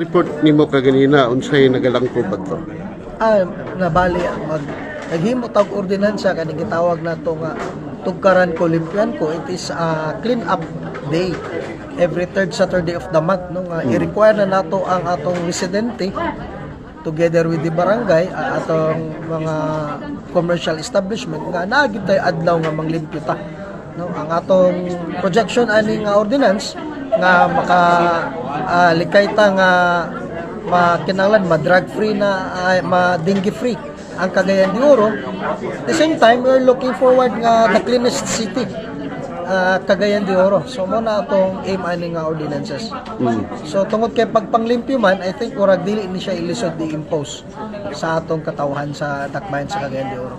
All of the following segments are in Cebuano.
Report nimo kaganina, unsay nagalangkob adto? Ah, nabali mag naghimo tag ordinansa kaning gitawag nato nga "Tugkaran ko, Limpyan Ko." It is a clean up day every third Saturday of the month, no, nga i-require na nato ang atong residente together with the barangay, atong mga commercial establishment, nga naa gyud tay adlaw nga manglimpyo ta, no. Ang atong projection ani nga ordinance nga maka likay ta nga makinahanglan ma drug free na, ma dengue free ang Cagayan de Oro. At the same time, we're looking forward nga the cleanest city, Cagayan de Oro. So mao na atong aim ani nga ordinances. So tungod kay pagpanglimpyo man, I think murag dili ni siya ilisod i-impose sa atong katawhan sa dakbayan sa Cagayan de Oro.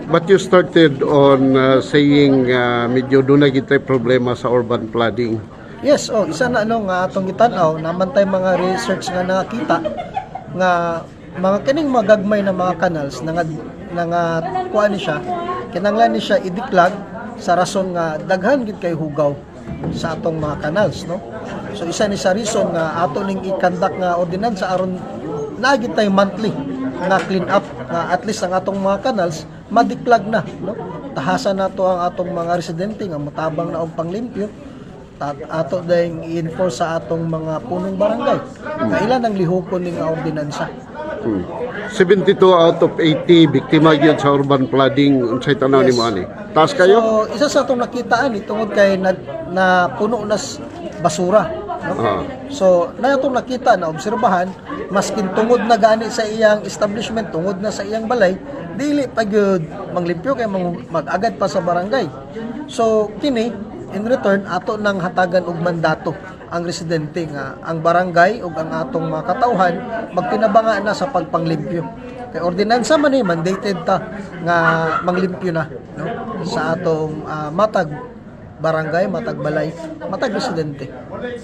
But you started on saying medyo duna gyud tay problema sa urban flooding. Yes, oh, isa na ano nga atong gitan-aw, naman tay mga research nga nakakita nga mga kining magagmay na mga canals na nga, na nga kuan ni siya, kinahanglan ni siya i-declog sa rason nga daghan gid kay hugaw sa atong mga canals, no. So isa ni sa reason nga ato ning i-conduct nga ordinansa aron naa gyud tay monthly nga clean up, nga at least ang atong mga canals ma-declog na, no. Tahasan nato ang atong mga residente nga motabang na og panglimpyo. Ato dayong i-enforce sa atong mga punong barangay. Kailan ang lihokon ning nga ordinansa. 72 out of 80 biktima gyud sa urban flooding. Unsay tanaw nimo ani? Taas kayo? So, isa sa atong nakitaan ni tungod kay na puno na basura, no? So, na atong nakita na obserbahan, maskin tungod na gani sa iyang establishment, tungod na sa iyang balay, dili pa gyud manglimpyo kay mag-agad pa sa barangay. So, kini in return ato nang hatagan og mandato ang residente nga ang barangay ug ang atong mga katawhan magtinabanga na sa pagpanglimpyo. Kay ordinansa man ni, mandated ta nga manglimpyo na, no, sa atong matag barangay, matag balay, matag residente. Okay.